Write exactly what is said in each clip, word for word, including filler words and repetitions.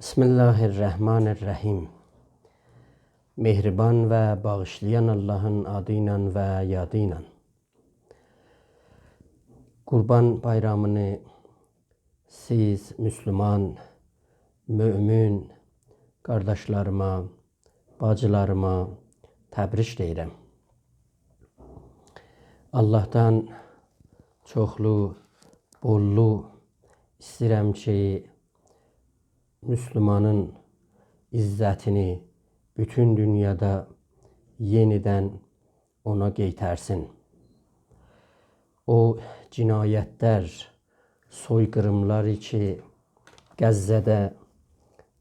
بسم الله الرحمن الرحیم. مهربان و باغیشلایان آللاهین آدی ایله و یادی ایله. قوربان بایرامینی سیز مسلمان، مؤمن قارداشلاریما، باجیلاریما تبریک دئییرم. آللاهدان چوخلو، بوللو ایسته‌ییرم کی، مسلمانین عزتینی بوتون دونیادا یئنیدن اونا قئیترسین. او جنایتلر، سوی‌قیریملار کی، غزه‌ده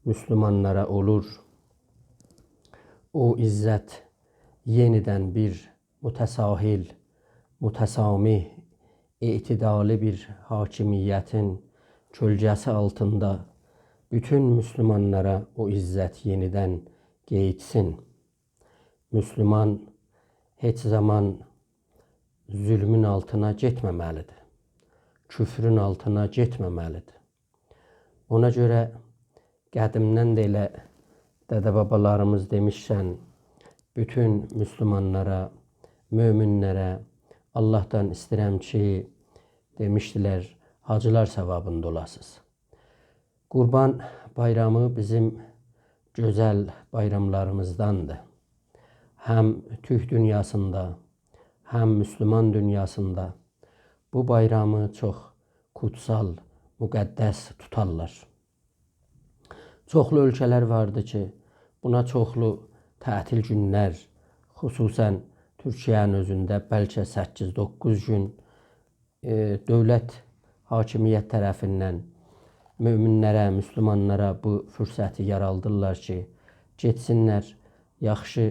مسلمانلارا اولور، او عزت یئنیدن بیر متساهل، متسامح، اعتدالی بیر حاکمیتین کؤلگه‌سی آلتیندا بوتون مسلمانلارا او عزت یئنیدن قئییتسین. مسلمان هئچ زامان ظلمون آلتینا گئتمه‌مه‌لیدیر. کفرون آلتینا گئتمه‌مه‌لیدیر. اونا گؤره قدیمدن ده ائله دده-بابالاریمیز دئمیشکن، بوتون مسلمانلارا، مؤمنلره آللاهدان ایسته‌ییرم کی، دئمیشدیلر، حاجیلار ثوابیندا اولاسینیز. قوربان بایرامی بیزیم گؤزل بایراملاریمیزداندیر. هم تورک دونیاسیندا، هم مسلمان دونیاسیندا بو بایرامی چوخ قوتسال، مقدس توتارلار. چوخلو اؤلکه‌لر واردی کی، بونا چوخلو تعطیل گونلر، خصوصاً تورکیه‌نین اؤزونده بلکه سککیز، دوققوز گون، ائ، دؤولت، حاکمیت طرفیندن مؤمنلره، مسلمانلارا بو فرصتی یارادیرلار کی، گئتسینلر، یاخشی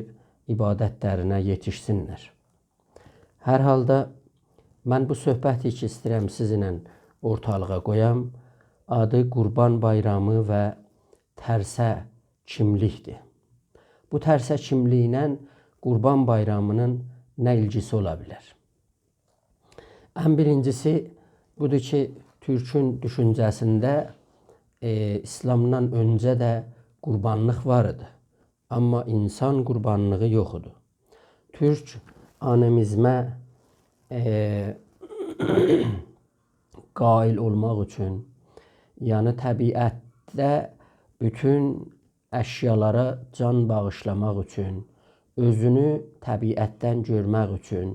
عبادتلرینه یئتیشسینلر. هر حالدا من بو صحبتی کی، ایسته‌ییرم سیزینله اورتالیغا قویام، آدی قوربان بایرامی و ترسه کیملیکدیر. بو ترسه کیملیکله قوربان بایرامینین نه ایلگیسی اولا بیلر؟ ان بیرینجیسی بودور کی، تورکون دوشونجه‌سینده، ائ، ایسلامدان اؤنجه ده قوربانلیق وار ایدی. آمما اینسان قوربانلیغی یوخ ایدی. تورک آنیمیزمه، ائ، قائل اولماق اوچون، یعنی طبیعتده بوتون اشیالارا جان باغیشلاماق اوچون، اؤزونو طبیعتدن گؤرمک اوچون،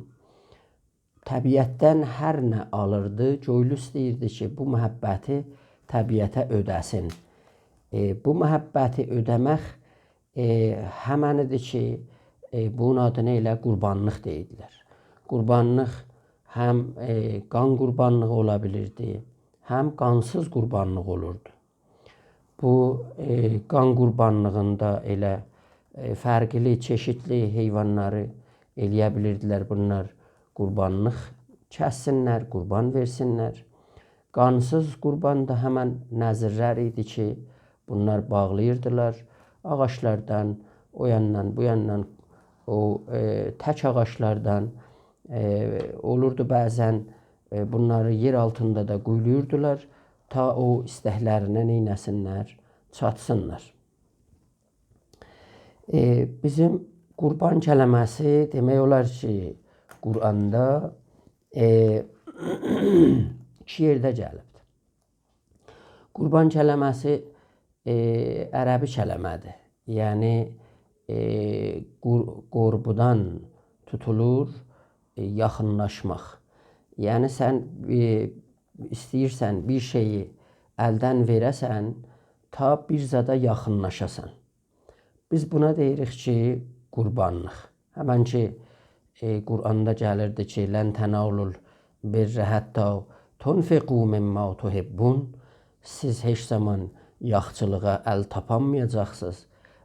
طبیعتدن هر نه آلیردی، گؤیلو ایسته‌ییردی کی، بو محبتی طبیعته اؤده‌سین. ائ، بو محبتی اؤده‌مک، ائ، همن ایدی کی، ائ، بونون آدینا ائله قوربانلیق دئییرلر. قوربانلیق هم، ائ، قان قوربانلیغی اولا بیلیردی، هم قانسیز قوربانلیق اولوردو. بو، ائ، قان قوربانلیغیندا ائله، ائ، فرقلی، چئشیتلی حیوانلاری ائلیه بیلیردیلر بونلار قوربانلیق کسسینلر، قوربان وئرسینلر. قانسیز قوربان دا همن نذیرلر ایدی کی، بونلار باغلاییردیلار آغاجلاردان، او یاندان، بو یاندان، او، ائ، تک آغاجلاردان، ائ، اولوردو بعضاً، ائ، بونلاری یئر آلتیندا دا قویولوردولار، تا او ایستکلرینه نئینه‌سینلر، چاتسینلار. ائ، بیزیم قوربان کلمه‌سی دئمک اولار کی، قرآندا، ائ، ایکی یئرده گلیبدیر. قوربان کلمه‌سی، ائ، عربی کلمه‌دیر. یعنی، ائ، قور-، قربدان توتولور، ائ، یاخینلاشماق. یعنی سن، ائ، ایسته‌ییرسن بیر شئیی الدن وئره‌سن، تا بیر زادا یاخینلاشاسان. بیز بونا دئییریک کی، قوربانلیق. همن کی، ائ، قرآندا گلیردی کی، «لن تنالوا البر حتی تنفقوا مما تحبون.» سیز هئچ زامان یاخچیلیغا ال تاپانمایاجاقسینیز،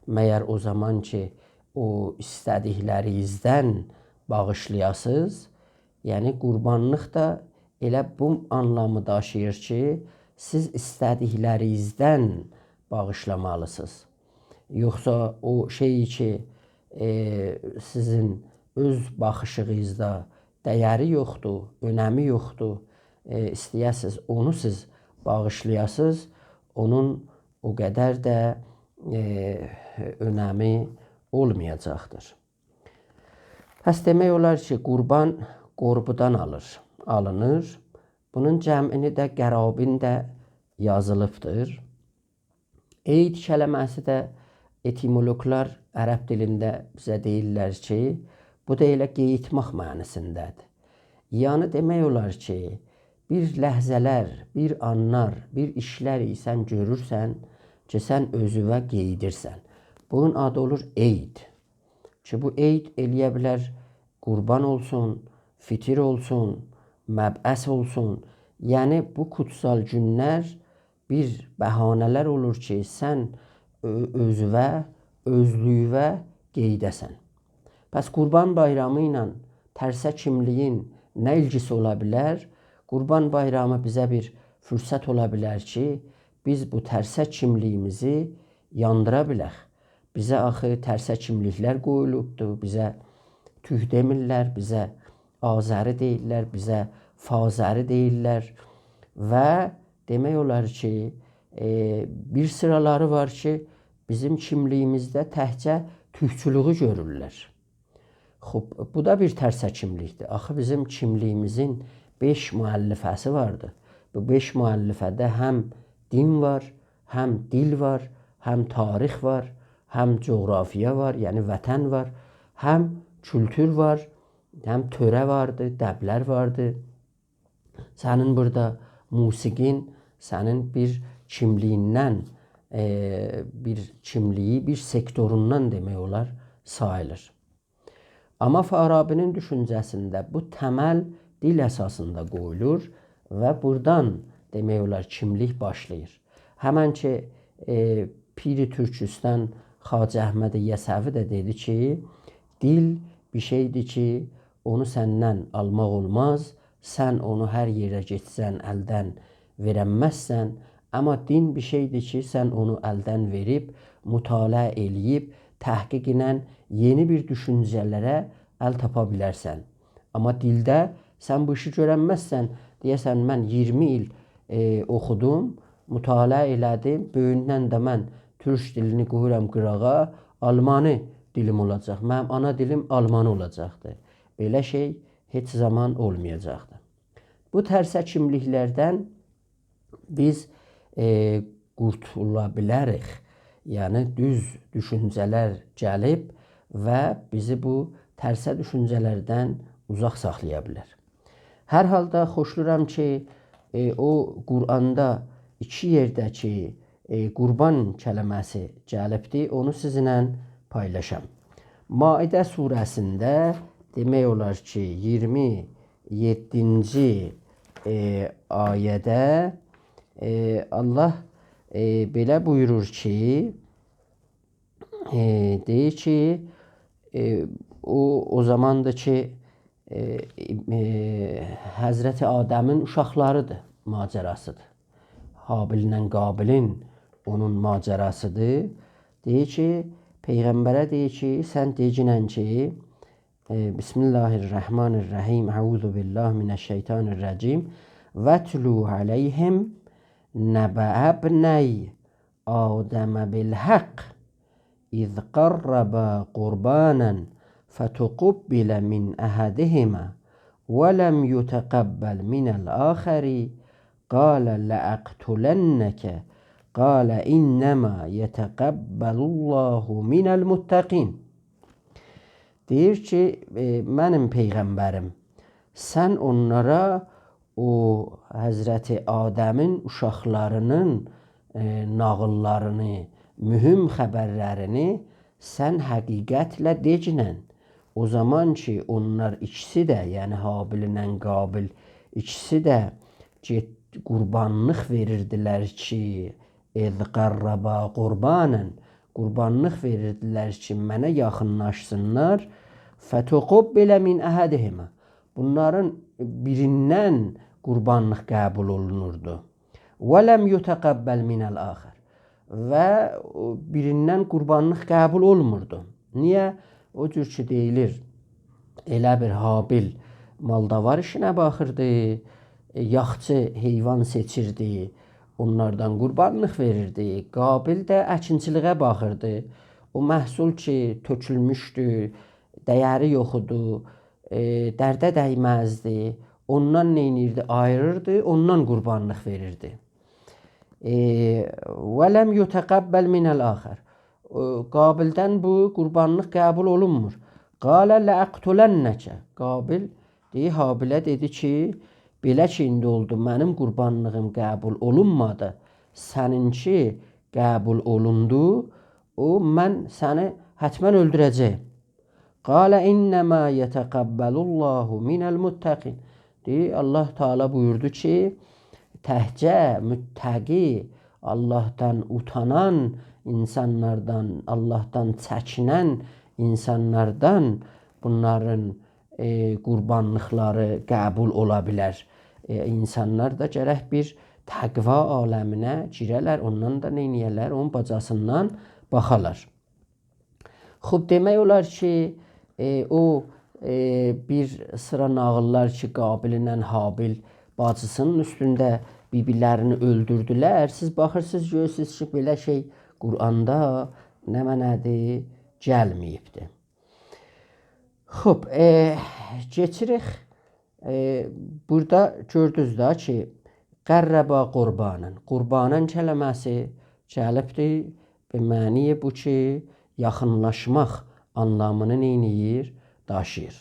مگر او زامان کی، او ایسته‌دیکلرینیزدن باغیشلایاسینیز. یعنی، قوربانلیق دا ائله بو آنلامی داشیییر کی، سیز ایسته‌دیکلرینیزدن باغیشلامالیسینیز. یوخسا او شئی کی، ائ، سیزین اؤز باخیشیغیزدا دَیَری یوخدور، اؤنمی یوخدور، ائ، ایسته‌یه‌سیز اونو سیز باغیشلایاسینیز، اونون، او قدر ده، ائ، اؤنمی اولمایاجاقدیر. پس دئمک اولار کی، قوربان قربدان آلیر، آلینیر. بونون جمعینی ده قرابین ده یازیلیبدیر. عید کلمه‌سی ده ائتیمولوقلار عرب دیلینده بیزه دئییرلر کی، بو دا ائله قئییتمک معنی‌سینده‌دیر. یعنی دئمک اولار کی، بیر لحظه‌لر، بیر آنلار، بیر ایشلر سن گؤرورسن کی، سن اؤزووه قئییدیرسن. بونون آدی اولور عید. کی، بو عید ائلیه بیلر قوربان اولسون، فطر اولسون، مبعث اولسون. یعنی، بو کوتسال گونلر بیر بهانه‌لر اولور کی، سن اؤ-، اؤزووه، اؤزلویووه قئییده‌سن. پس قوربان بایرامی ایله ترسه کیملیگین نه ایلگیسی اولا بیلر؟ قوربان بایرامی بیزه بیر فرصت اولا بیلر کی، بیز بو ترسه کیملیگیمیزی یاندیرا بیلک. بیزه آخی ترسه کیملیکلر قویولوبدور، بیزه تورک دئمیرلر، بیزه آذری دئییرلر، بیزه فاذری دئییرلر و دئمک اولار کی، ائ، بیر سیرالاری وار کی، بیزیم کیملیگیمیزده تکجه تورکچولویو گؤرورلر. خوب، بو دا بیر ترسه کیملیکدیر. آخی بیزیم کیملیگیمیزین بئش مؤلفه‌سی واردیر. بو بئش مؤلفه‌ده هم دین وار، هم دیل وار، هم تاریخ وار، هم جغرافیا وار، یعنی وطن وار، هم کولتور وار، هم تؤره واردی، دبلر واردی. سنین بورادا موسیقین سنین بیر کیملیگیندن، ائ، بیر کیملیگی، بیر سکتوروندان دئمک اولار، ساییلیر. آمما فارابی‌نین دوشونجه‌سینده بو تمل دیل اساسیندا قویولور و بورادان دئمک اولار کیملیک باشلاییر. همن کی، ائ، پیر تورکستان خواجه احمد یسوی ده دئدی کی، دیل بیر شئیدیر کی، اونو سندن آلماق اولماز، سن اونو هر یئره گئتسن الدن وئرنمزسن. آمما دین بیر شئیدیر کی، سن اونو الدن وئریب، مطالعه ائله‌ییب، تحقیق ایله یئنی بیر دوشونجه‌لره ال تاپا بیلرسن. آمما دیلده سن بو ایشی گؤرنمزسن. دئیه‌سن، من اییرمی ایل، ائ، اوخودوم، مطالعه ائله‌دیم، بوگوندن ده من تورک دیلینی قویورام قیراغا، آلمانی دیلیم اولاجاق. منیم آنا دیلیم آلمانی اولاجاقدیر. بئله شئی هئچ زامان اولمایاجاقدیر. بو ترسه کیملیکلردن بیز، ائ، قورتولا بیلریک. یعنی، دوز دوشونجه‌لر گلیب و بیزی بو ترسه دوشونجه‌لردن اوزاق ساخلایا بیلر. هر حالدا خوشلورام کی، ائ، او قرآندا ایکی یئرده کی، ائ، قوربان کلمه‌سی گلیبدی، اونو سیزینله پایلاشام. مائده سوره‌سینده دئمک اولار کی، اییرمی یئددینجی، ائ، آیه‌ده، ائ، الله، ائ، بئله بویورور کی، ائ، دئییر کی، ائ، او، او زاماندیر کی، ائ، ائ، حضرت آدمین اوشاقلاریدیر، ماجراسیدیر. هابیل‌له قابیلین اونون ماجراسیدیر. دئییر کی، پیغمبره دئییر کی، سن دئگینن کی، ائ، بسم الله الرحمن الرحیم، اعوذ بالله من الشیطان الرجیم، واتل علیهم نبأ ابنی آدم بالحق، إذ قربا قربانا فتقبل من أحدهما ولم يتقبل من الآخر، قال لأقتلنك، قال إنما يتقبل الله من المتقين. دئییر کی، ائ، منیم پیغمبریم، سن اونلارا او حضرت آدمین اوشاقلارینین، ائ، ناغیللارینی، مهم خبرلرینی سن حقیقتله دئگینن. او زامان کی، اونلار ایکیسی ده، یعنی هابیل‌له قابیل ایکیسی ده گئت-، قوربانلیق وئریردیلر کی، إذ قربا قربانا، قوربانلیق وئریردیلر کی، منه یاخینلاشسینلار. فتقبل من أحدهما، بونلارین بیریندن قوربانلیق قبول اولونوردو. ولم يتقبل من الآخر، و او بیریندن قوربانلیق قبول اولموردو. نییه؟ او جور کی دئییلیر، ائله بیر هابیل مال‌داوار ایشینه باخیردی، ائ، یاخچی حیوان سئچیردی، اونلاردان قوربانلیق وئریردی. قابیل ده اکینچیلیگه باخیردی. او محصول کی، تؤکولموشدو، ده‌یری یوخ ایدی، ائ، درده دَیمزدی. اوندان نئینیردی؟ آییریردی، اوندان قوربانلیق وئریردی. ائ، «ولم یتقبل من الآخر.» او، قابیلدن بو قوربانلیق قبول اولونمور. «قال لأقتلنک.» قابیل، دئییر، هابیله دئدی کی، «بئله کی، ایندی اولدو، منیم قوربانلیغیم قبول اولونمادی، سنینکی قبول اولوندو، او، من سنی حتماً اؤلدوره‌جه‌یم.» «قال إنما يتقبل الله من المتقين.» دئییر، الله تعالی بویوردو کی، تکجه متقی، اللهدان اوتانان اینسانلاردان، اللهدان چکینن اینسانلاردان بونلارین، ائ، قوربانلیقلاری قبول اولا بیلر. ائ، اینسانلار دا گرک بیر تقوا عالمینه گیره‌لر، اوندان دا نئینیه‌لر، اونون باجاسیندان باخالار. خوب، دئمک اولار کی، ائ، او، ائ، بیر سیرا ناغیللار کی، قابیل ایله هابیل باجیسینین اوستونده بیر-بیرلرینی اؤلدوردولر. سیز باخیرسینیز، گؤرورسونوز کی، بئله شئی قرآندا نمنه‌دیر؟ گلمه‌ییبدیر. خوب، ائ، کئچیریک. ائ، بورادا گؤردونوز ده کی، «قربا قربانا». «قربانا» کلمه‌سی گلیبدیر، به معنی بو کی، یاخینلاشماق آنلامینی نئینیر؟ داشیییر.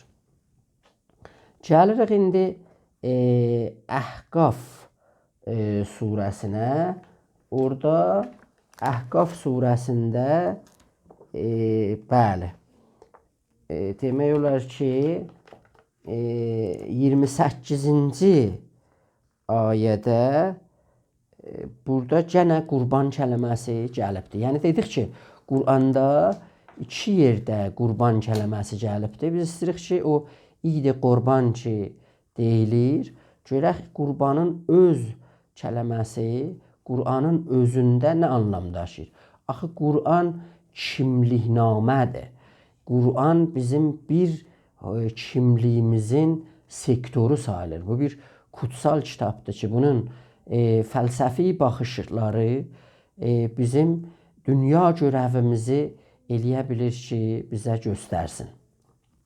گلیریک ایندی، ائ، احقاف، ائ، سوره‌سینه. اورادا احقاف سوره‌سینده، ائ، بلی، ائ، دئمک اولار کی، ائ، اییرمی سککیزینجی آیه‌ده، ائ، بورادا گئنه قربان کلمه‌سی گلیبدیر. یعنی دئدیک کی، قرآندا ایکی یئرده قربان کلمه‌سی گلیبدیر. بیز ایسته‌ییریک کی، او عید قربان کی دئییلیر، گؤرک قربانین اؤز کلمه‌سی قرآنین اؤزونده نه آنلام داشیییر؟ آخی قرآن کیملیک‌نامه‌دیر. قرآن بیزیم بیر، ائ، کیملیگیمیزین سکتورو ساییلیر. بو بیر کوتسال کیتابدیر کی، بونون، ائ، فلسفی باخیشلاری، ائ، بیزیم دونیا گؤرویمیزی ائلیه بیلیر کی، بیزه گؤسترسین.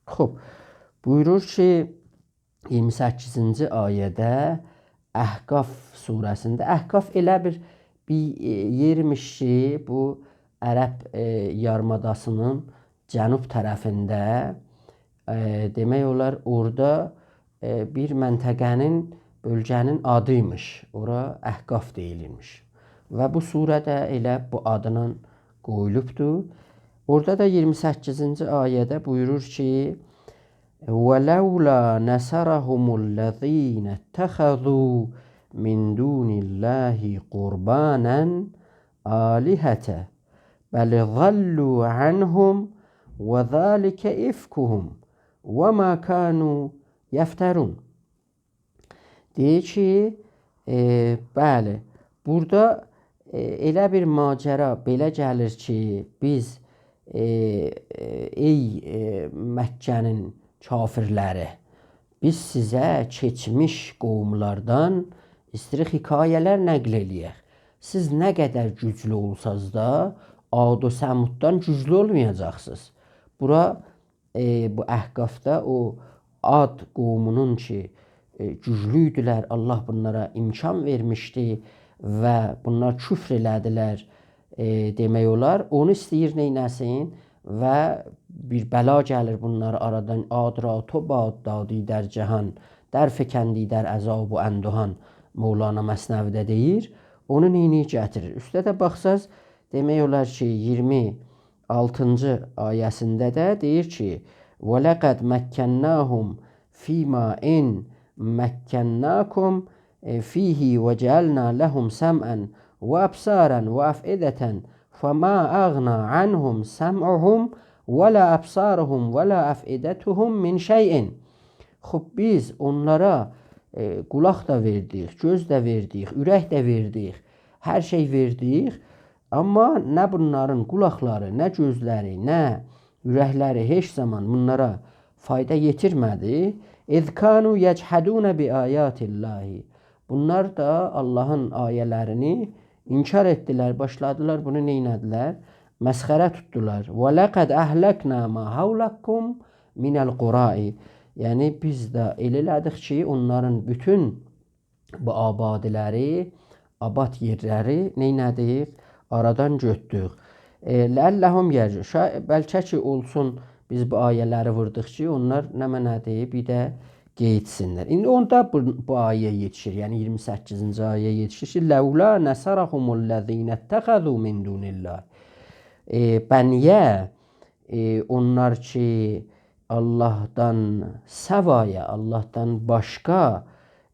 خوب، بویورور کی، اییرمی سککیزینجی آیه‌ده احقاف سوره‌سینده، احقاف ائله بیر، بیر، ائ، یئرمیش کی، بو عرب، ائ، یاریم‌آداسینین جنوب طرفینده، ائ، دئمک اولار، اورادا، ائ، بیر منطقه‌نین، بؤلگه‌نین آدی‌یمیش. اورا احقاف دئییلیرمیش. و بو سوره ده ائله بو آدلا قویولوبدور. اورادا دا اییرمی سککیزینجی آیه‌ده بویورور کی، «ولولا نصرهم الذين اتخذوا من دون الله قربانا آلهة بل ضلوا عنهم وذلك إفكهم وما كانوا يفترون.» دئییر کی، ائ، بلی، بورادا، ائ، ائله بیر ماجرا بئله گلیر کی، بیز، ائ، ائ، ای، ائ، مکه‌نین کافرلری، بیز سیزه کئچمیش قوملاردان ایسته‌ییریک حکایه‌لر نقل ائله‌یک. سیز نه قدر گوجلو اولساز دا، عاد و ثموددان گوجلو اولمایاجاقسینیز. بورا ائ، بو احقافدا او عاد قومونون کی، ائ، گوجلو ایدیلر، الله بونلارا امکان وئرمیشدی و بونلار کفر ائله‌دیلر، ائ، دئمک اولار، اونو ایسته‌ییر نئینه‌سین و بیر بلا گلیر بونلار آرادان. «عاد را تو باد دادی در جهان، درفکندی در عذاب و اندهان»، مولانا مثنوی‌ده دئییر. اونو نئینیر؟ گتیریر. اوسته ده باخساز، دئمک اولار کی، اییرمی آلتینجی آیه‌سینده ده دئییر کی، «ولقد مکناهم فیما إن مکناکم فیه وجعلنا لهم سمعا وأبصارا وأفئدة فما أغنی عنهم سمعهم ولا أبصارهم ولا أفئدتهم من شیء.» خوب، بیز اونلارا، ائ، قولاق دا وئردیک، گؤز ده وئردیک، اورک ده وئردیک، هر شئی وئردیک. آمما نه بونلارین قولاقلاری، نه گؤزلری، نه اورکلری هئچ زامان بونلارا فایدا یئتیرمه‌دی. «إذ كانوا يجحدون بآيات الله.» بونلار دا آللاهین آیه‌لرینی انکار ائتدیلر، باشلادیلار بونو نئینه‌دیلر؟ مسخره توتدولار. «ولقد أهلکنا ما حولکم من القری.» یعنی، بیز ده ائله ائله‌دیک کی، اونلارین بوتون بو آبادی‌لری، آباد یئرلری نئینه‌دیک؟ آرادان گؤتدوک. ائ، «لعلهم یرجعون». شا-، بلکه کی، اولسون، بیز بو آیه‌لری ووردوق کی، اونلار نمنه‌دیر؟ بیر ده قئییتسینلر. ایندی اوندا بو، بو آیه‌یه یئتیشیر، یعنی اییرمی سککیزینجی آیه‌یه یئتیشیر کی، «لولا نصرهم الذین اتخذوا من دون الله.» ائ، به نییه، ائ، اونلار کی، آللاهدان سوایا، آللاهدان باشقا،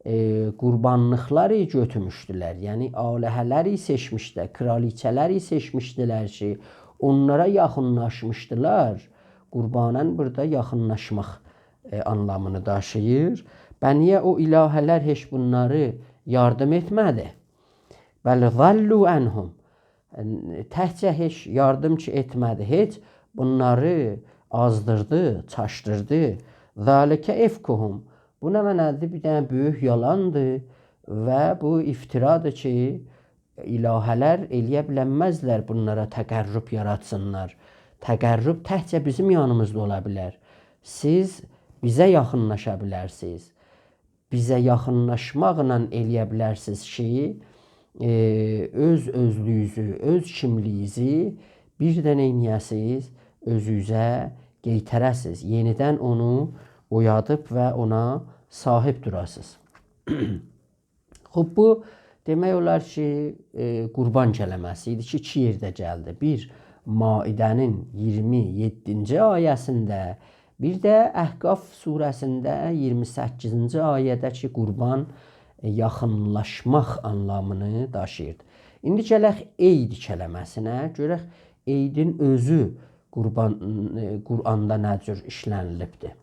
ائ، قوربانلیقلاری گؤتورموشدولر. یعنی، آلهه‌لری سئچمیشدیلر، کرالیچه‌لری سئچمیشدیلر کی، اونلارا یاخینلاشمیشدیلار. قرباناً بورادا یاخینلاشماق، ائ، آنلامینی داشیییر. به نییه او الهه‌لر هئچ بونلاری یاردیم ائتمه‌دی؟ «بل ضلوا عنهم.» تکجه هئچ یاردیم کی ائتمه‌دی، هئچ، بونلاری آزدیردی، چاشدیردی. «ذلک إفکهم.» بو نمنه‌دیر؟ بیر دنه بؤیوک یالاندیر و بو افترادیر کی، الهه‌لر ائلیه بیلنمزلر بونلارا تقرب یاراتسینلار. تقرب تکجه بیزیم یانیمیزدا اولا بیلر. سیز بیزه یاخینلاشا بیلرسینیز. بیزه یاخینلاشماقلا ائلیه بیلرسینیز کی، ائ، اؤز اؤزلویونوزو، اؤز کیملیگینیزی بیر ده نئینیه‌سینیز؟ اؤزونوزه قئیتره‌سینیز. یئنیدن اونو اویادیب و اونا صاحیب دوراسینیز. خوب، بو دئمک اولار کی، ائ، قربان کلمه‌سی ایدی کی، ایکی یئرده گلدی. بیر، مائده‌نین اییرمی یئددینجی آیه‌سینده، بیر ده احقاف سوره‌سینده اییرمی سککیزینجی آیه‌ده کی، قربان، ائ، یاخینلاشماق آنلامینی داشیییردی. ایندی گلک عید کلمه‌سینه، گؤرک عیدین اؤزو قربان، ائ، قرآندا نه جور ایشله‌نیلیبدیر.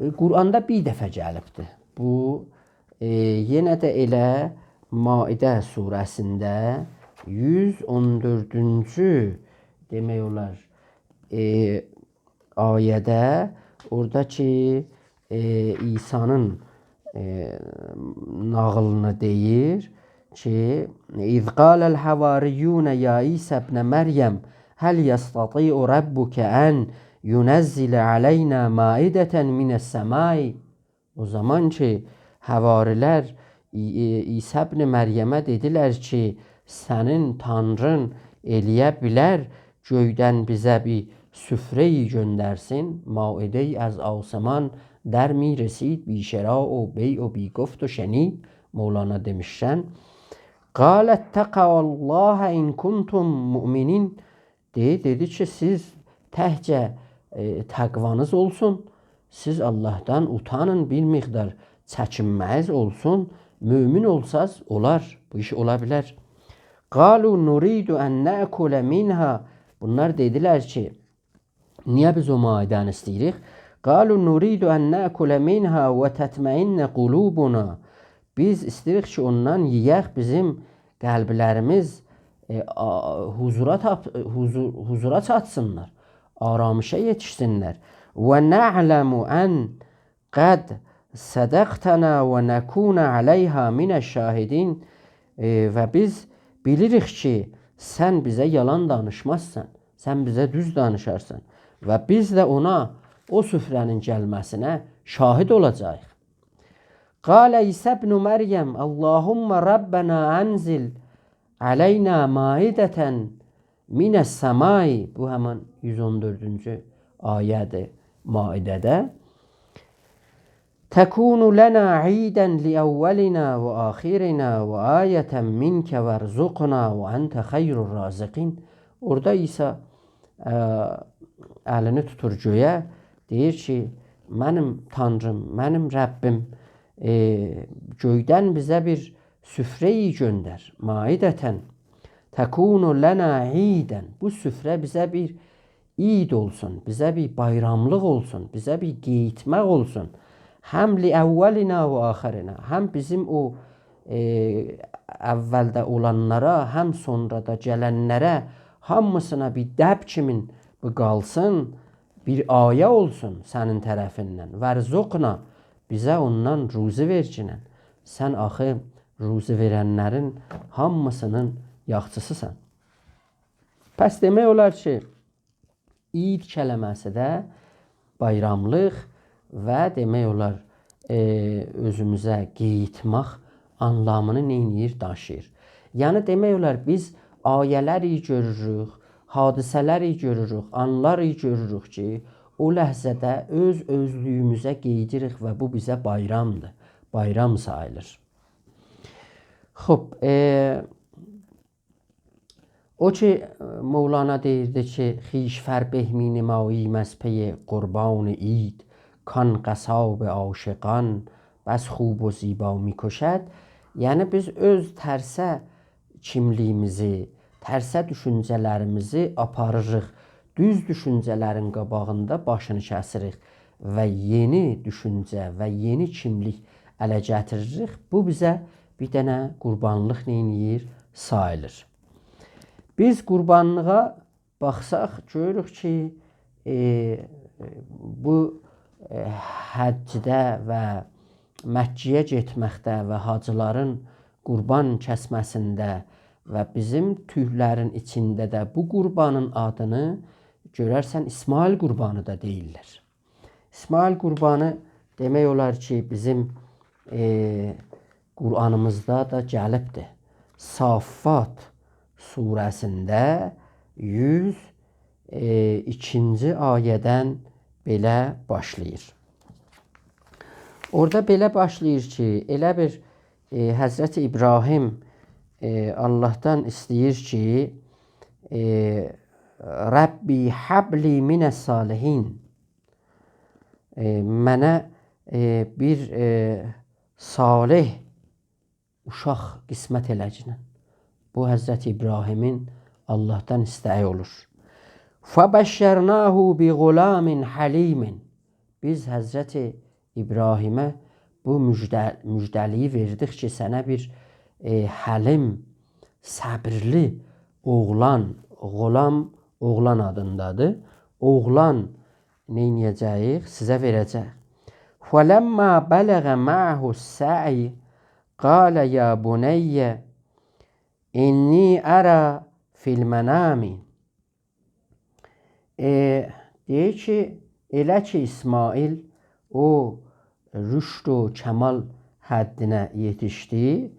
ائ، قرآندا بیر دفعه گلیبدیر. بو، ائ، یئنه ده ائله مائده سوره‌سینده یوز اون دؤردونجو، دئمک اولار، ائ، آیه‌ده، اورادا کی، ائ، عیسی‌نین، ائ، ناغیلینی دئییر کی، «إذ قال الحواریون یا عیسی ابن مریم هل یستطیع ربک أن ینزل علینا مائدة من السماء.» او زامان کی، حواری‌لر عی-، عی-، عیسی ابن مریمه دئدیلر کی، «سنین تانرین ائلیه بیلر گؤیدن بیزه بیر سفره‌ای گؤندرسین؟» «مائده‌ای از آسمان در می‌رسید، بی‌شراء و بیع و بی‌گفت و شنید.» مولانا دئمیشکن، «قال اتقوا الله إن کنتم مؤمنین.» دئییر، دئدی کی، سیز تکجه، ائ، تقوانیز اولسون، سیز آللاهدان اوتانین، بیر مقدار چکینمه‌ییز اولسون، مؤمن اولساز، اولار، بو ایش اولا بیلر. «قالوا نرید أن نأکل منها.» بونلار دئدیلر کی، نییه بیز او مائده‌نی ایسته‌ییریک؟ «قالوا نرید أن نأکل منها و تطمئن قلوبنا.» بیز ایسته‌ییریک کی، اوندان یئیک، بیزیم قلبلریمیز، ائ، آ-، حضورا تاپ-، حضور-، حضورا چاتسینلار، آرامشه یئتیشسینلر. «و نعلم أن قد صدقتنا و نکون علیها من الشاهدین.» ائ، و بیز بیلیریک کی، سن بیزه یالان دانیشمازسان، سن بیزه دوز دانیشارسان. و بیز ده اونا، او سفره‌نین گلمه‌سینه شاهد اولاجاغیق. «قال عیسی ابن مریم اللهم ربنا أنزل علینا مائدة من السماء.» بو همین یوز اون دؤردونجو آیه‌دیر مائده‌ده. «تکون لنا عیدا لأولنا و آخرنا و آیة منک وارزقنا و أنت خیر الرازقین.» اورادا عیسی، ا، الینی توتور گؤیه، دئییر کی، «منیم تانریم، منیم ربّیم، ائ، گؤیدن بیزه بیر سفره‌ای گؤندر، مائدة تکون لنا عیدا.» بو سفره بیزه بیر عید اولسون، بیزه بیر بایراملیق اولسون، بیزه بیر قئییتمک اولسون. هم لأولنا و آخرنا، هم بیزیم او، ائ، اولده اولانلارا، هم سونرا دا گلنلره، هامیسینا بیر دب کیمین بو قالسین، بیر آیه اولسون سنین طرفیندن. «وارزقنا»، بیزه اوندان روزی وئرگینن. سن آخی روزی وئرنلرین هامیسینین یاخچیسیسان. پس دئمک اولار کی، عید کلمه‌سی ده بایراملیق و دئمک اولار، ائ، اؤزوموزه قاییتماق آنلامینی نئینیر، داشیییر. یعنی دئمک اولار، بیز آیه‌لری گؤروروک، حادثه‌لری گؤروروک، آنلاری گؤروروک کی، او لحظه‌ده اؤز اؤزلویوموزه قئییدیریک و بو بیزه بایرامدیر، بایرام ساییلیر. خوب، ائ، او کی، مولانا دئییردی کی، «خویش فربه می‌نماییم از پی قربان عید، کان قصاب عاشقان بس خوب و زیبا می‌کشد.» یعنی بیز اؤز ترسه کیملیگیمیزی، ترسه دوشونجه‌لریمیزی آپاریریق، دوز دوشونجه‌لرین قاباغیندا باشینی کسیریک و یئنی دوشونجه و یئنی کیملیک اله گتیریریک. بو بیزه بیر دنه قوربانلیق نئینیر؟ ساییلیر. بیز قوربانلیغا باخساق، گؤروروک کی، ائ، بو، ائ، حجده و مکه‌یه گئتمکده و حاجیلارین قوربان کسمه‌سینده و بیزیم تورکلرین ایچینده ده بو قوربانین آدینی گؤررسن اسماعیل قوربانی دا دئییرلر. اسماعیل قوربانی دئمک اولار کی، بیزیم، ائ، قرآنیمیزدا دا گلیبدیر. صافات سوره‌سینده یوز، ائ، ایکینجی آیه‌دن بئله باشلاییر. اورادا بئله باشلاییر کی، ائله بیر، ائ، حضرت ابراهیم، ائ، آللاهدان ایسته‌ییر کی، ائ، «رب هب لی من الصالحین.» ائ، منه، ائ، بیر، ائ، صالح اوشاق قسمت ائله‌گینن. بو حضرت ابراهیمین آللاهدان ایسته‌یی اولور. «فبشرناه بغلام حلیم.» بیز حضرت ابراهیمه بو مژده-، مژده‌لیگی وئردیک کی، سنه بیر، ائ، حلیم، صبرلی اوغلان، غلام اوغلان آدیندادیر. اوغلان نئینیه‌جه‌ییک؟ سیزه وئره‌جک. «فلما بلغ معه السعی قال یا بنی انی اری فی المنام.» ائ، دئییر کی، ائله کی اسماعیل او رشد و کمال حدینه یئتیشدی،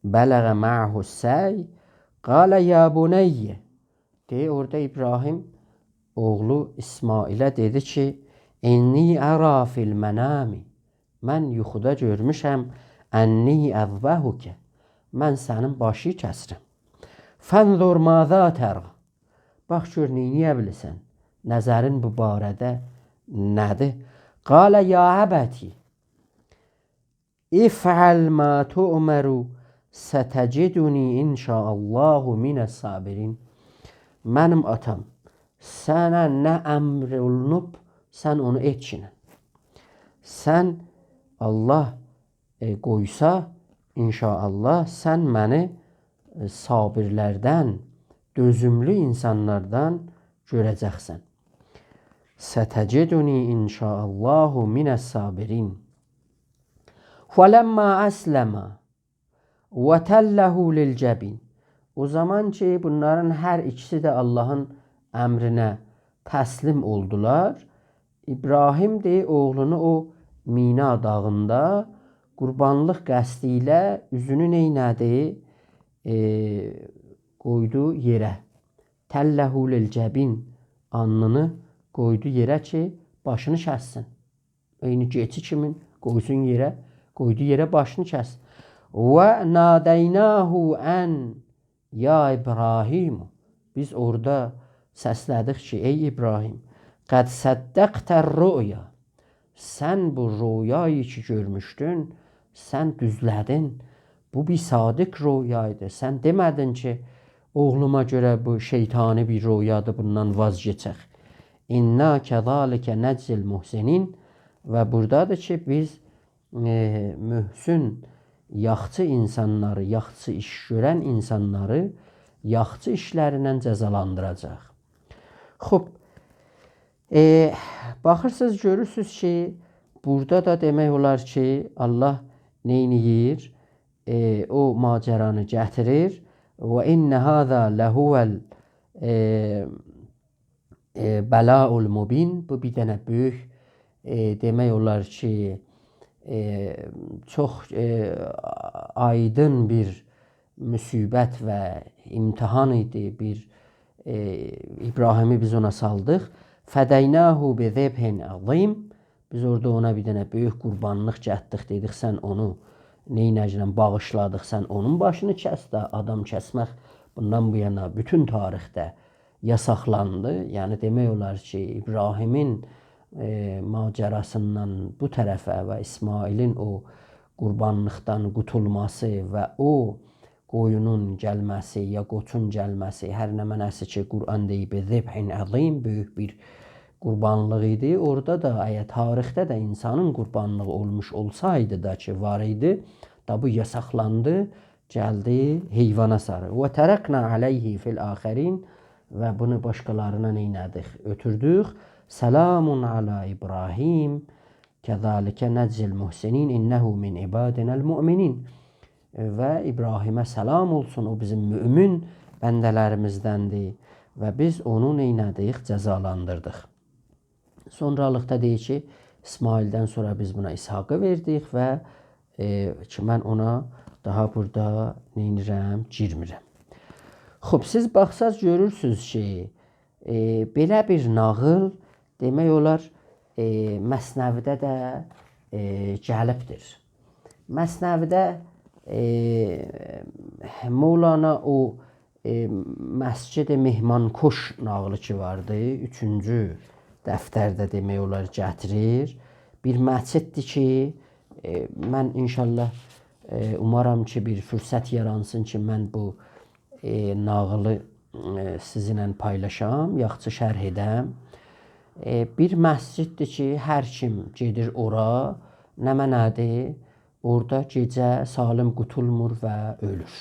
«بلغ معه السعی قال یا بنی.» دئییر، اورادا ابراهیم اوغلو اسماعیله دئدی کی، «انی اری فی المنام.» من یوخودا گؤرموشم، «انی اذبحک.» من سنین باشی کسیرم. «فانظر ماذا تری.» باخ، گؤر، نئینیه بیلیرسن؟ نظرین بو باره‌ده نه‌دیر؟ «قال یا ابت افعل ما تؤمر ستجدنی ان شاء الله من الصابرین.» منیم آتام، سنه نه امر اولونوب، سن اونو ائتگینن. سن، الله، ائ، قویسا، ان شاء الله، سن منی، ائ، صابرلردن، دؤزوملو اینسانلاردان گؤره‌جکسن. «ستجدنی ان شاء الله من الصابرین.» «فلما اسلما وتله للجبین.» او زامان کی، بونلارین هر ایکیسی ده آللاهین امرینه تسلیم اولدولار، ابراهیم دئییر، اوغلونو او مینا داغیندا قوربانلیق قصدی ایله اوزونو نئینه‌دی؟ ائ، قویدو یئره. «تله للجبین»، آلنینی قویدو یئره کی، باشینی کسسین. عینی کئچی کیمین قویسون یئره، قویدو یئره، باشینی کسسین. «ونادیناه ان یا ابراهیم.» بیز اورادا سسله‌دیک کی، «ای ابراهیم، قد صدقت الرؤیا.» سن بو رؤیایی کی گؤرموشدون، سن دوزله‌دین. بو بیر صادق رؤیایدی. سن دئمه‌دین کی، اوغلوما گؤره بو شیطانی بیر رؤیادیر، بوندان واز کئچک. «انا کذلک نجزی المحسنین.» و بورادادیر کی، بیز، ائ، محسن، یاخچی اینسانلاری، یاخچی ایش گؤرن اینسانلاری یاخچی ایشلرینن جزالاندیراجاق. خوب، ائ، باخیرسینیز، گؤرورسونوز کی، بورادا دا دئمک اولار کی، الله نئینیییر؟ ائ، او ماجرانی گتیریر. «و ان هذا لهو ال-، ائ، ائ، بلاء المبین». بو بیر دنه بؤیوک، ائ، دئمک اولار کی، ائ، چوخ، ائ، آیدین بیر مصیبت و امتحان ایدی، بیر، ائ، ابراهیمی بیز اونا سالدیق. «فدیناه بذبح عظیم». بیز اورادا اونا بیر دنه بؤیوک قوربانلیق گتدیک، دئدیک: «سن اونو نئینه‌جله باغیشلادیق، سن اونون باشینی کس ده.» آدام کسمک بوندان بو یانا بوتون تاریخده یاساقلاندی. یعنی دئمک اولار کی، ابراهیمین، ائ، ماجراسیندان بو طرفه و اسماعیلین او قوربانلیقدان قوتولماسی و او قویونون گلمه‌سی یا قوچون گلمه‌سی، هر نمنه‌سی کی، قرآن دئییب، «ذبح عظیم»، بؤیوک بیر قوربانلیق ایدی. اورادا دا، اگر تاریخده ده انسانین قوربانلیغی اولموش اولسایدی دا کی، وار ایدی، دا بو یاساقلاندی، گلدی حیوانا ساری. «و ترکنا علیه فی الآخرین»، و بونو باشقالارینا نئینه‌دیک؟ اؤتوردوک. «سلام علی ابراهیم، کذلک نجزی المحسنین، انه من عبادنا المؤمنین». و ابراهیمه سلام اولسون، او بیزیم مؤمن بنده‌لریمیزدندیر و بیز اونو نئینه‌دیک؟ جزالاندیردیق. سونرالیقدا دئییر کی، اسماعیلدن سونرا بیز بونا اسحاقی وئردیک و، ائ، کی، من اونا داها بورادا نئینیرم؟ گیرمیرم. خوب، سیز باخساز گؤرورسونوز کی، ائ، بئله بیر ناغیل، دئمک اولار، ائ، مثنوی‌ده ده، ائ، گلیبدیر. مثنوی‌ده، ائ، مولانا او، ائ، مسجد مهمانکش ناغیلی کی واردی، اوچونجو دفترده دئمک اولار گتیریر. بیر مسجددیر کی، ائ، من ان‌شاءالله، ائ، اومارام کی، بیر فرصت یارانسین کی، من بو ائ، ناغیلی، ائ، سیزینله پایلاشام، یاخشی شرح ائدم. ائ، بیر مسجددیر کی، هر کیم گئدیر اورا، نمنه‌دیر؟ اورادا گئجه سالم قوتولمور و اؤلور.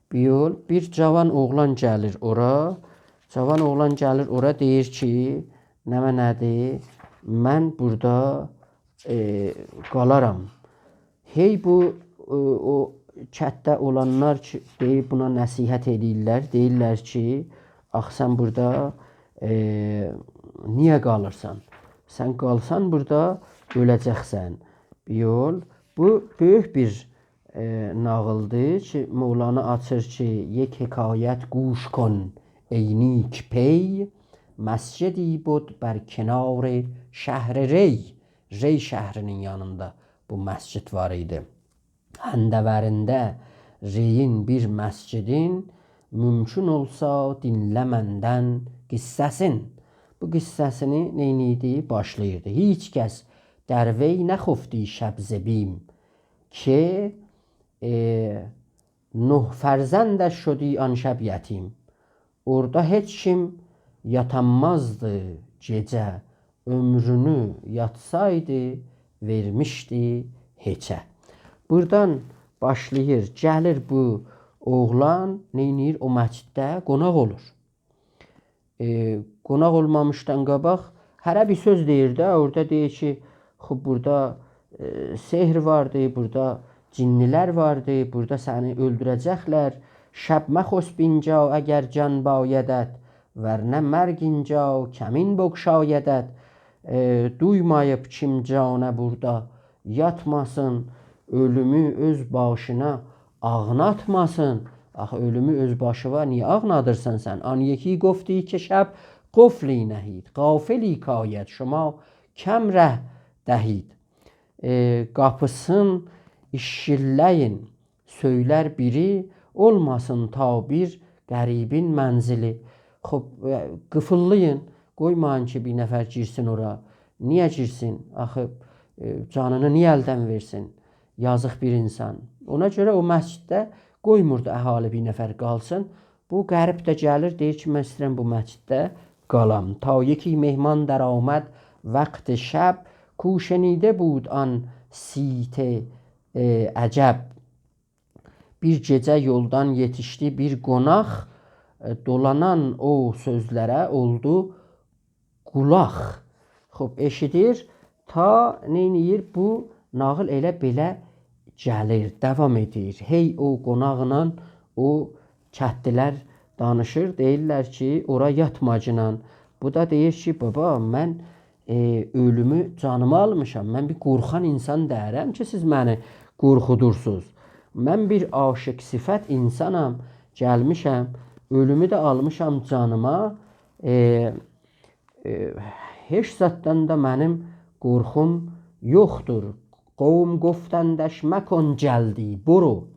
بیر یول، بیر جاوان اوغلان گلیر اورا، جاوان اوغلان گلیر اورا، دئییر کی، نمنه‌دیر؟ من بورادا، ائ، قالارام. هئی بو، ائ، او کتده اولانلار کی، دئییب بونا نصیحت ائله‌ییرلر، دئییرلر کی، «آخی سن بورادا، ائ، نییه قالیرسان؟ سن قالسان بورادا اؤله‌جکسن.» بیر یول، بو بؤیوک بیر، ائ، ناغیلدیر کی، مولانا آچیر کی، «یک حکایت گوش کن ای نیک‌پی، مسجدی بد بر کنار شهر ری.» ری شهرینین یانیندا بو مسجد وار ایدی. هندورینده ری‌ین بیر مسجدین، مومکون اولسا دینله مندن قصه‌سین. بو قصه‌سینی نئینیردی؟ باشلاییردی. «هیچ کس در وی نخفتی شب ز بیم، که، ائ، نه فرزندش شدی آن شب یتیم.» اورادا هئچ کیم یاتانمازدی گئجه، عؤمرونو یاتسایدی، وئرمیشدی هئچه. بورادان باشلاییر، گلیر بو اوغلان، نئینیر؟ او مسجدده قوناق اولور. ائ، قوناق اولمامیشدان قاباق هره بیر سؤز دئییر ده، اورادا دئییر کی، خوب، بورادا، ائ، سحر واردی، بورادا جنلر واردی، بورادا سنی اؤلدوره‌جکلر. «شب مخسب اینجا اگر جان بایدت، ورنه مرگ اینجا کمین بگشایدت.» ائ، دویماییب کیم جانه بورادا یاتماسین، اؤلومو اؤز باشینا آغناتماسین. آخی اؤلومو اؤز باشیوا نییه آغنادیرسان سن؟ «آن یکی گفتی که شب قفلی نهید، غافلی کاید شما کم ره دهید.» ائ، قاپیسین ایشکیلله‌یین، سؤیلر بیری، اولماسین تا بیر غریبین منزلی. خوب، ائ، قیفیللایین، قویمایین کی، بیر نفر گیرسین اورا. نییه گیرسین؟ آخی، ائ، جانینی نییه الدن وئرسین؟ یازیق بیر انسان. اونا گؤره او مسجدده قویموردو اهالی بیر نفر قالسین. بو غریب ده گلیر، دئییر کی، «من ایسته‌ییرم بو مسجدده قالام.» «تا یکی مهمان درآمد وقت شب، کو شنیده بود آن صیت، ائ، عجب.» بیر گئجه یولدان یئتیشدی بیر قوناق، ائ، دولانان او سؤزلره اولدو قولاق. خوب، ائشیدیر، تا نئینیر؟ بو ناغیل ائله بئله گلیر، داوام ائدیر. هئی او قوناقلا او کتلی‌لر دانیشیر، دئییرلر کی، اورا یاتماگینان. بو دا دئییر کی، بابا، من، ائ، اؤلومو جانیما آلمیشام. من بیر قورخان اینسان دئییرم کی، سیز منی قورخودورسوز. من بیر عاشق صفت اینسانام، گلمیشم، اؤلومو ده آلمیشام جانیما. ائ، ائ، هئچ زاددان دا منیم قورخوم یوخدور. قوم گفتندش: «مکن جلدی، برو،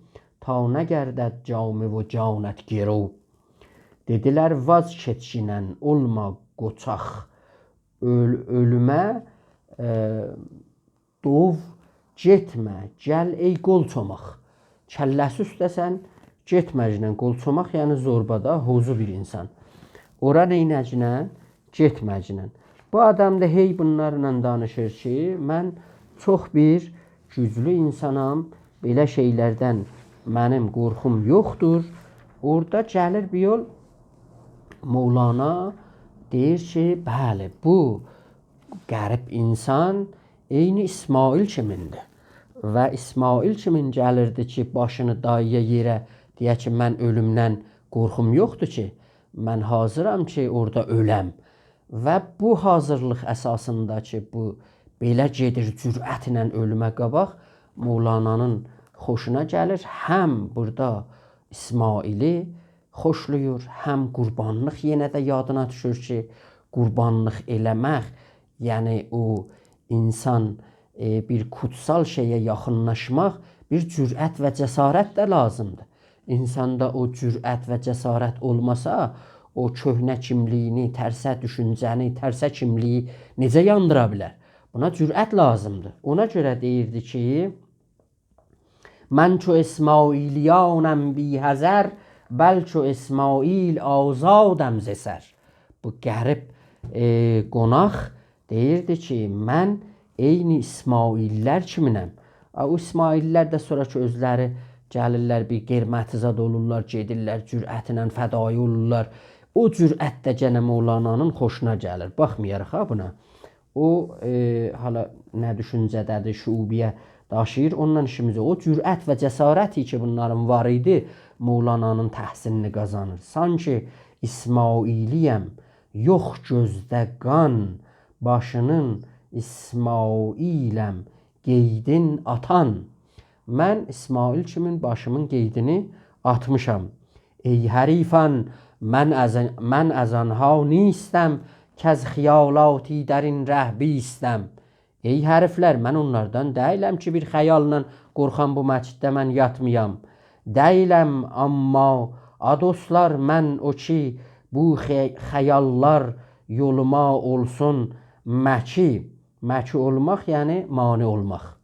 تا نگردد جامه و جانت گرو.» دئدیلر: «واز کئچگینن، اولما قوچاق، اؤل-، اؤلومه، ائ، دوو گئتمه، گل ای قول چوماق.» کلّه‌سی اوسته‌سن، گئتمه‌گینن، قول چوماق، یعنی زوربا دا، حوزو بیر اینسان. اورا نئینه‌گینن؟ گئتمه‌گینن. بو آدام دا هئی بونلارلا دانیشیر کی، من چوخ بیر گوجلو اینسانام، بئله شئیلردن منیم قورخوم یوخدور. اورادا گلیر بیر یول مولانا دئییر کی، بلی، بو غریب اینسان عینی اسماعیل کیمیندیر. و اسماعیل کیمین گلیردی کی، باشینی دایایا یئره، دئیه کی، من اؤلومدن قورخوم یوخدور کی، من حاضرام کی، اورادا اؤلم. و بو حاضرلیق اساسیندا کی، بو بئله گئدیر جرأتله اؤلومه قاباق، مولانانین خوشونا گلیر. هم بورادا اسماعیلی خوشلاییر، هم قوربانلیق یئنه ده یادینا دوشور کی، قوربانلیق ائله‌مک، یعنی او اینسان، ائ، بیر قوتسال شئیه یاخینلاشماق، بیر جرأت و جسارت ده لازیمدیر. اینساندا او جرأت و جسارت اولماسا، او کؤهنه کیملیگینی، ترسه دوشونجه‌نی، ترسه کیملیگی نئجه یاندیرا بیلر؟ بونا جرأت لازیمدیر. اونا گؤره دئییردی کی، «من چو اسماعیلیانم بی حذر، بل چو اسماعیل آزادم ز سر.» بو غریب، ائ، قوناق دئییردی کی، من عینی اسماعیل‌لر کیمینم. آ، او اسماعیل‌لر ده سونرا کی، اؤزلری گلیرلر، بیر قیمتی زاد اولورلار، گئدیرلر، جرأتله فدایی اولورلار. او جرأت ده گئنه مولانانین خوشونا گلیر. باخمایاراق ها بونا. او، ائ، حالا نه دوشونجه‌ده‌دیر، شعوبیه داشیییر، اوندان ایشیمیز یوخ. او جرأت و جسارتی کی، بونلارین وار ایدی، مولانانین تحسینینی قازانیر. سانکی اسماعیلی‌یم، یوخ گؤزده قان، باشینین اسماعیلم قیدین آتان. من اسماعیل کیمین باشیمین قیدینی آتمیشام. «ای حریفان، من از، من از آنها نیستم، کز خیالاتی در این ره بیستم.» ای حریف‌لر، من اونلاردان دئییلم کی، بیر خیاللا قورخام بو مسجدده من یاتمایام. دئییلم، آمما، آ دوستلار، من او کی، بو خی-، خیال‌لار یولوما اولسون مکی. مکی اولماق، یعنی مانع اولماق.